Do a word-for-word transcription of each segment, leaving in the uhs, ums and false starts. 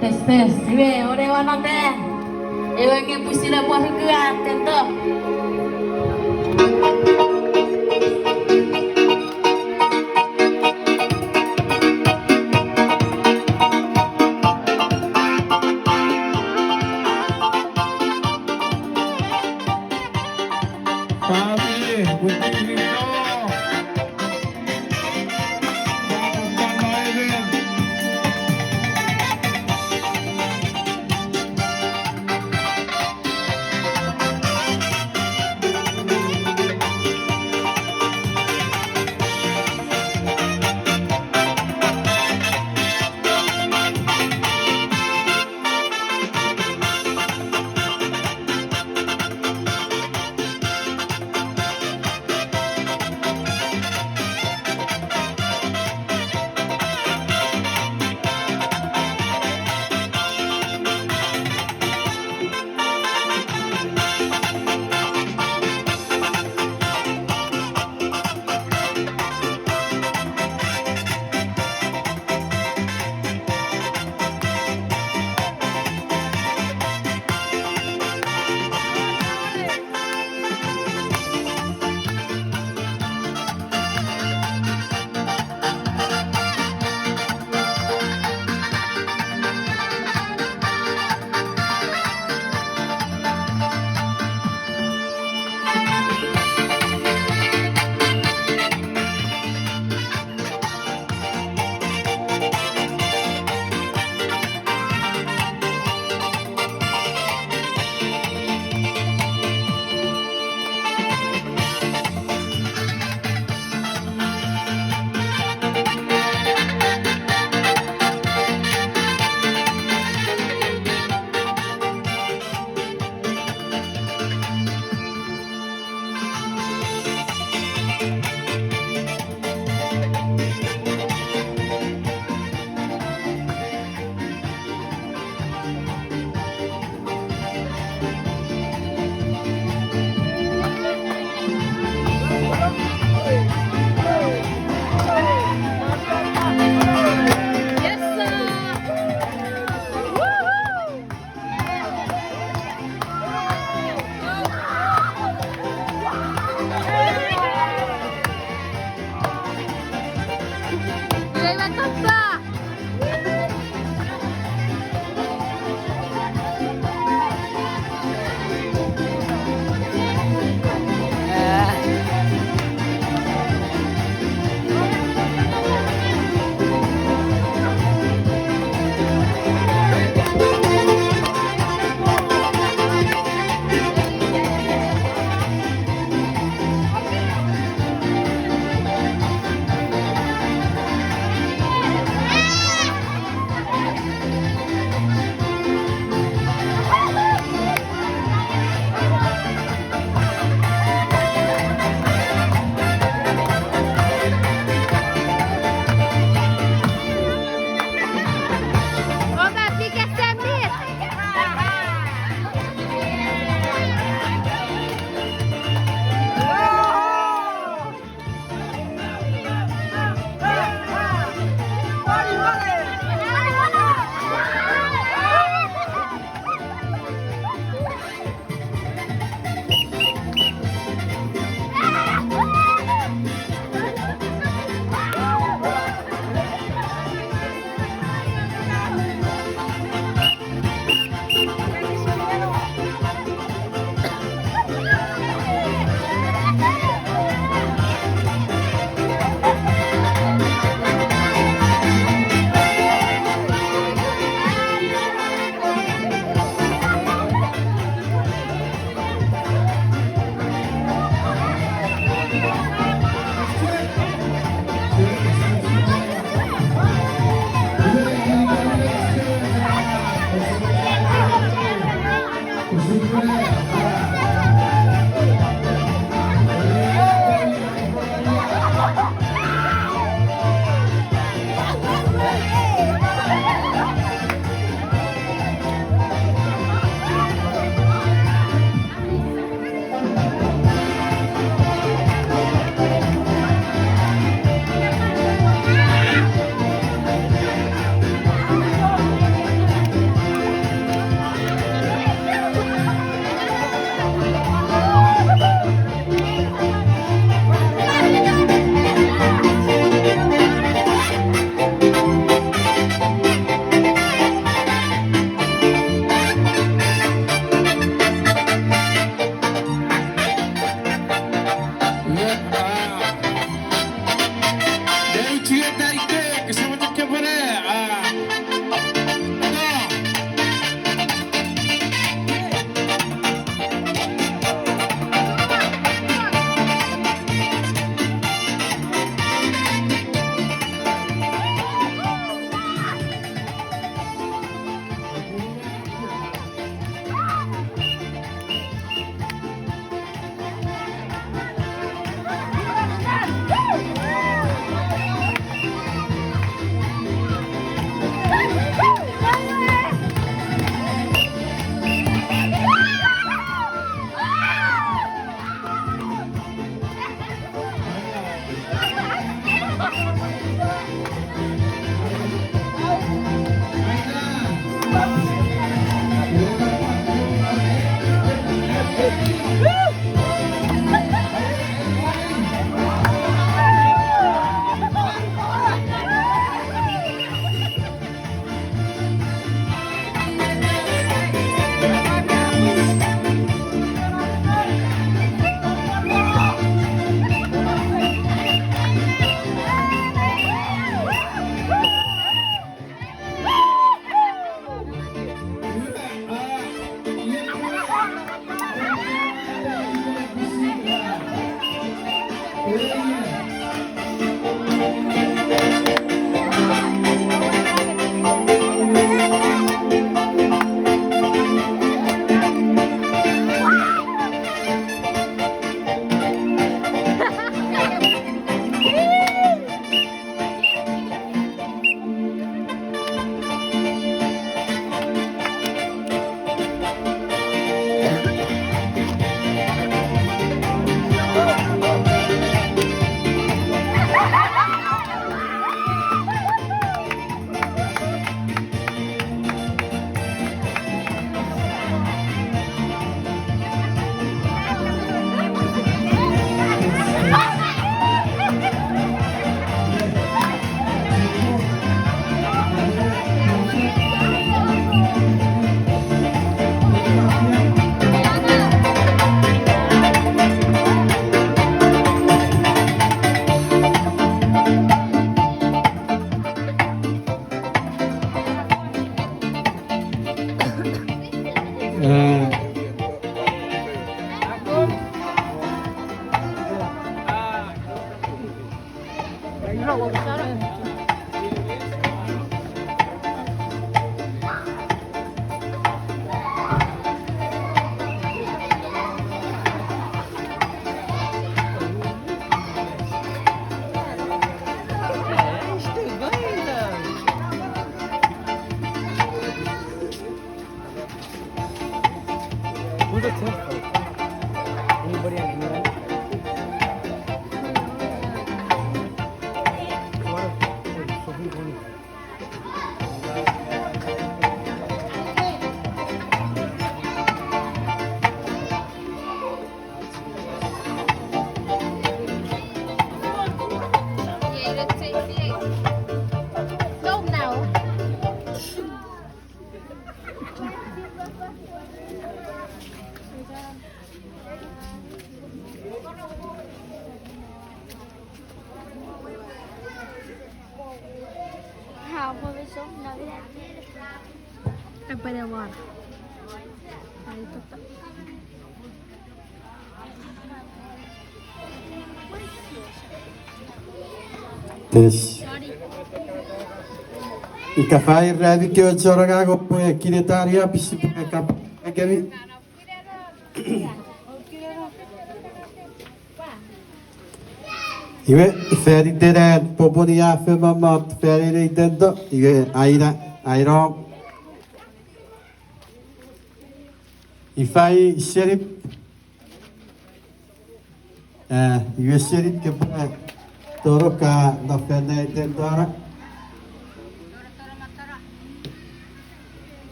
Test, test. Iwe, orewan ote. Ewe nge pwisin epwe ruku a tento. Family, we need to know. Epwene wara. Ai, tota. Yes. Ika fai rami kewe chon angang oupwe kinetani apisi pwe kap ekemi. Iwe, fan iten an popun ia fen mommot fan iten tento, iwe aina, aina. Ifa i senip. Eh, iwe senip kepwe tonong ka no fan iten tona.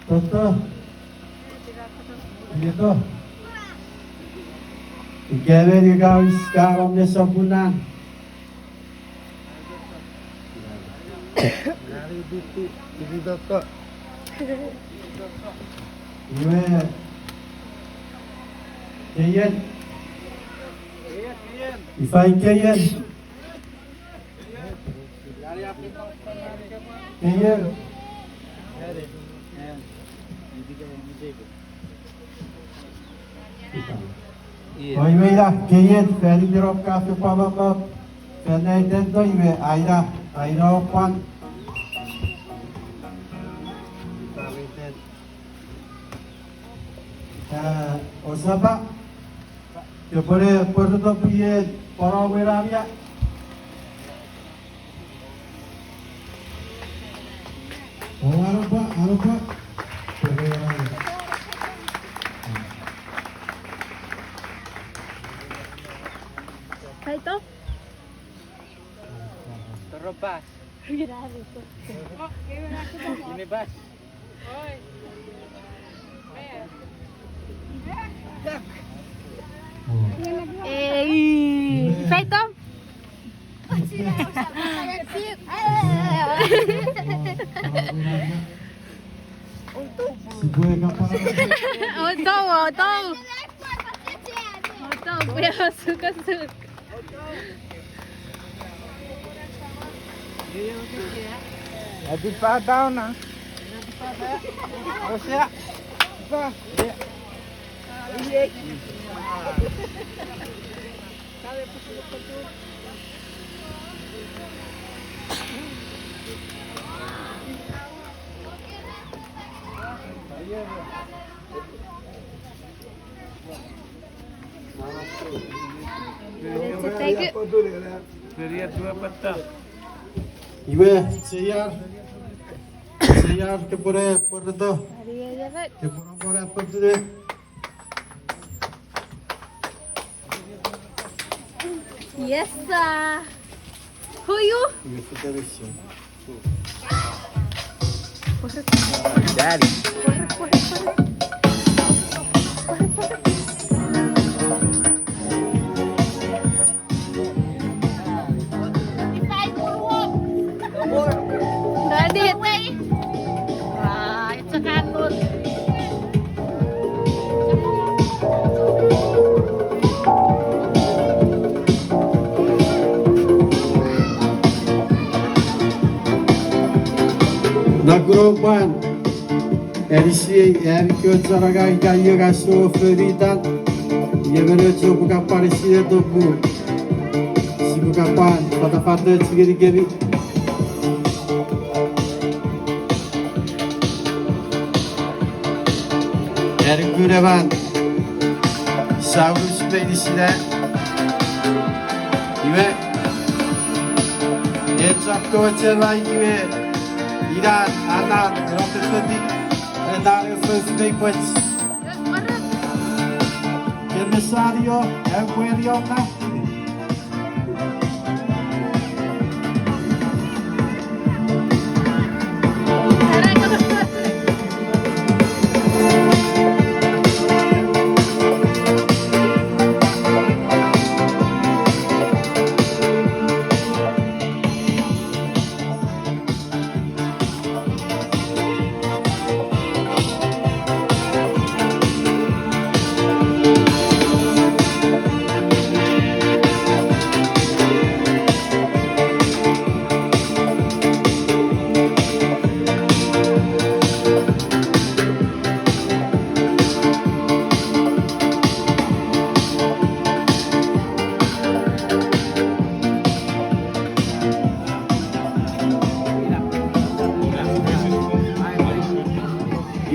Toto. Ieto. Ika meni ka wis ka nom ne sopuna. Iwe. Keien. Ifa i keien. Keien. Oi, iwe ina, keien, fan iten om ka fen pwapwa, fan iten tento, iwe aina, aina pwan. Eh, osapa, kepwene pwereto pien pwono wenamia. O, aropa, aropa. Pwene wenamia. Kaito? Toropas. Ine bas. Ei, Faito. Otou, otou. Otou, pwe osukosuk. Ati pa down na. Osea. Pa. Thank you. Iwe, seiar. Seiar, kepwene pwereto. Kepwene pwereto. Yes, sir. Who you? Daddy. Daddy. Ah, it's a candle. Nakuno pwan anisiei ami kewe chon angang ika io ka sou fonitan, io mene chok pwe ka pwan anisiei topu. Sipwe ka pwan fatafatoch ngenikemi. Eri kuneman Saulus Peinisina. Iwe, e chok kochema iwe, inan, anan, rotetetik, enan efof mei pwech. Kemesario, epwe riona.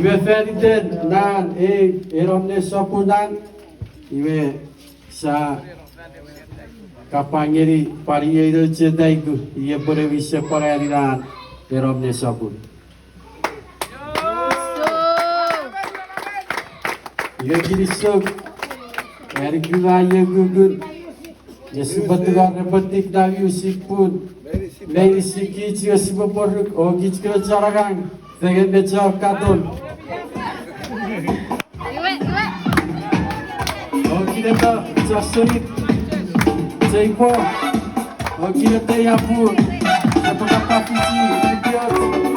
Iwe fan iten nan ei, enom ne sopun nan, iwe sia kapangeni pwan iei nouch Taiku, iei epwe ne wisen pwan ani nan enom ne sopun. Iwe kinisou, ani kuna iei kukkun, nge sipwe tungor epwe tik nami usun pun meinisin kich iwe sipwe pworuk o kich kewe chon angang fengen me chon katon. O kineto chon sonit, cheipo, o kineto ia pun epwe kapwa fichi ipioch.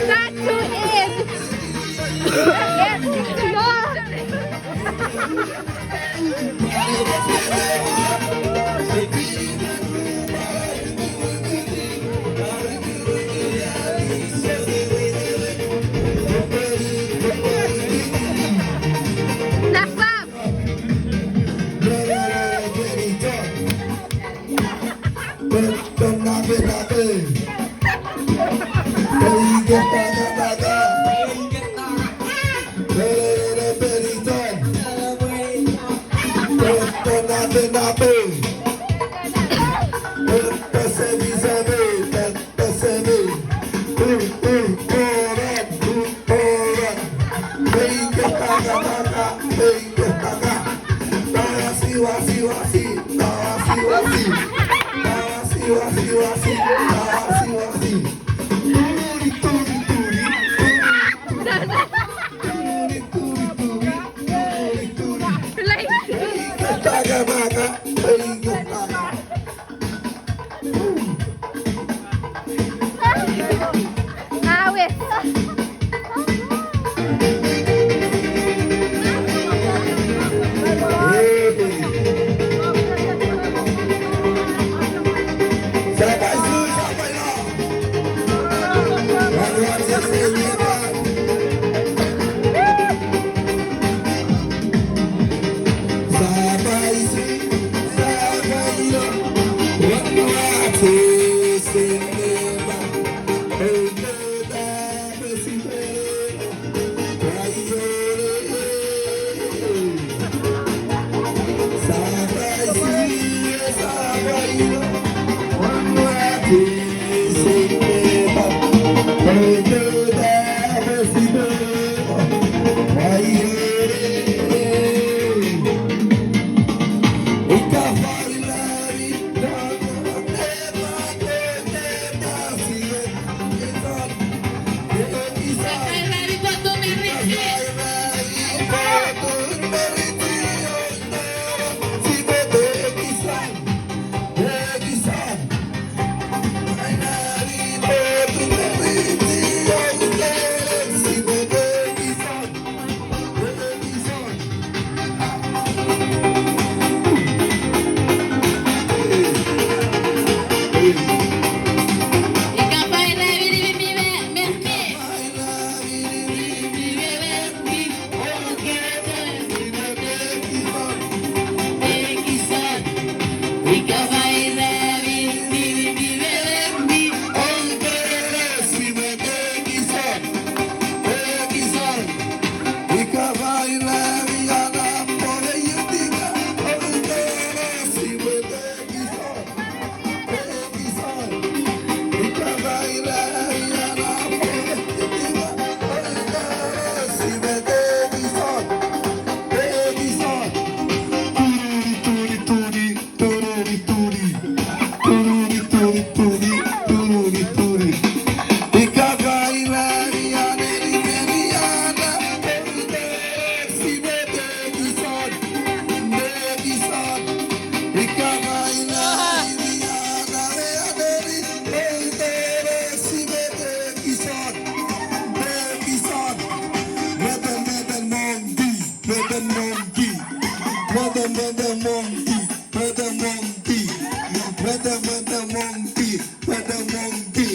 Not to end. Yes, no. Nafaf.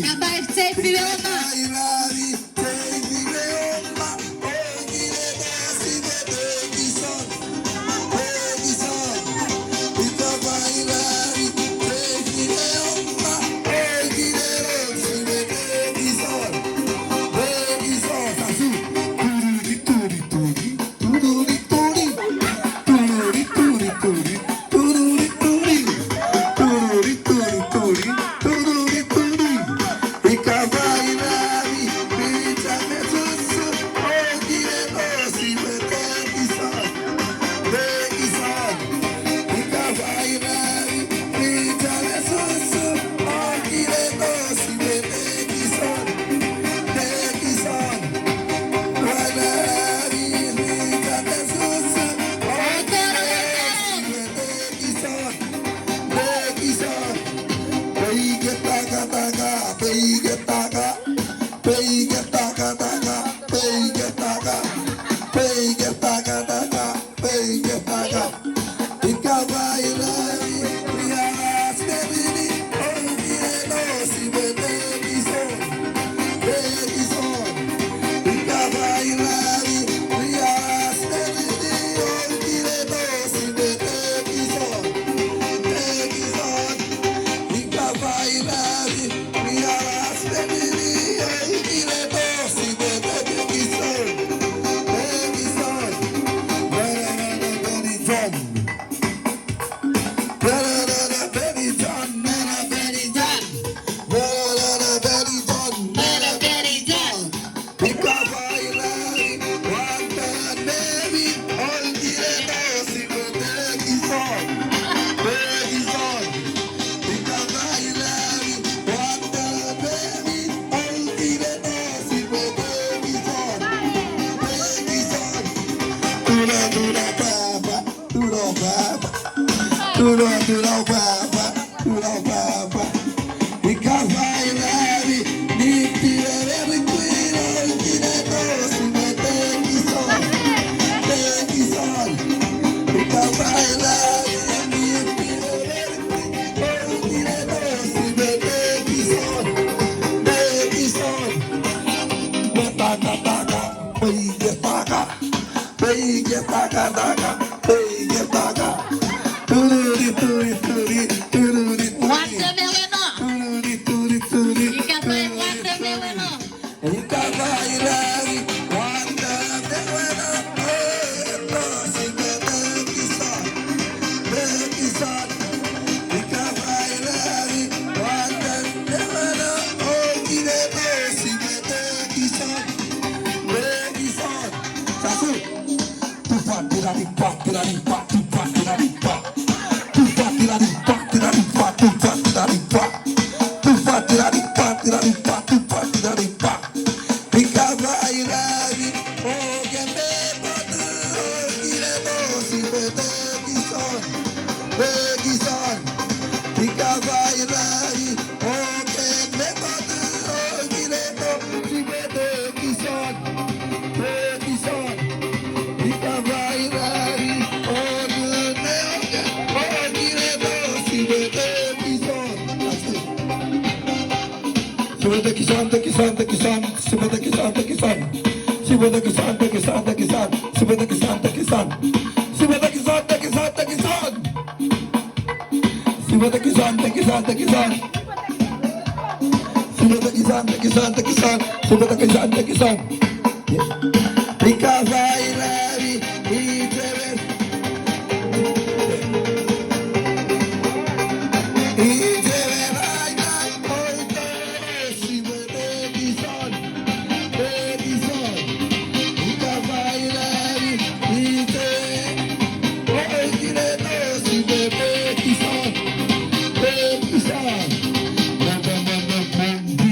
Kapai sefiloma. Peiketaka, taka, peiketaka, peiketaka, taka, peiketaka, peiketaka, taka, peiketaka. Ika pai lami, riaras nemini, oukire no sipwe tekison. Tekison. Ika pai lami, riaras nemini, oukire no sipwe tekison. Tekison. Ika pai lami, riaras nemini, oukire no sipwe tekison. Tekison. Mene, mene, mene, John. Mene, mene, mene, John, mene, mene, John. Mene, mene, mene, John, mene, mene, John. Ika pai lami, wanta nemi, oukire no sipwe tekison. Tekison. Ika pai lami, wanta nemi, oukire no sipwe tekison. Tekison. Tuna, tuna, papa. Tuna, papa. Tuna, tuna, papa. Tuna, papa. Ika pai lami, nipi we, nipi we, oukire no sipwe tekison. Tekison. Ika pai lami, nipi we, nipi we, oukire no sipwe tekison. Tekison. Taka, taka, taka, peiketaka. Peiketaka, taka, peiketaka. Tururi, turi, turi, tururi, turi. Watte me weno. Tururi, turi, turi, ika pai tururi, watte me turi. Weno. Ika pai lami, watte me weno. Oukire no sipwe tekison. Tekison. Ika pai lami, watte me weno. Oukire no sipwe tekison. Tekison. Sasu. Tupa, tirani, pa, tirani, pa, tupa, tirani, pa. Tupa, tirani, pa, tirani, pa, tupa, tirani, pa. Tupa, tirani, pa, tirani, pa, tupa, tirani, pa. Ika pai lami, oke me patu, oukire no sipwe tekison. Tekison. Ika pai lami, oke me patu, oukire no sipwe tekison. Tekison. Ika pai lami, oke me oke, oukire no sipwe tekison. Sipwe tekison, tekison, tekison. Sipwe tekison, tekison. Sipwe tekison, tekison, tekison. Sipwe tekison, tekison. Sipwe tekison, tekison, tekison. Sipwe tekison, tekison, tekison. Sipwe tekison, tekison, tekison. Sipwe tekison, tekison. Ika pai lami, itewe. Itewe pai lami, oito. Sipwe tekison, tekison. Ika pai lami, itewe. Oukire no sipwe tekison. Tekison. Mwete, mwete, monki.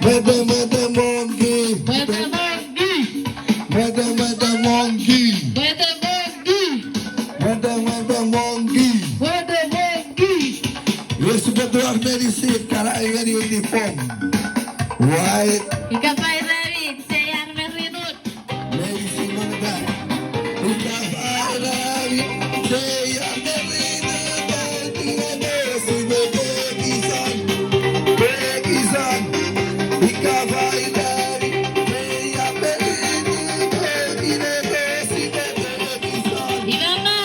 Mwete, mwete, monki. Mwete, monki. Mwete, mwete, monki. Mwete, monki. Mwete, mwete, monki. Mwete, monki. Yes, but we are very safe. Can I wear uniform? Why? Ika pai lami, sei an merinut. Iwe ma.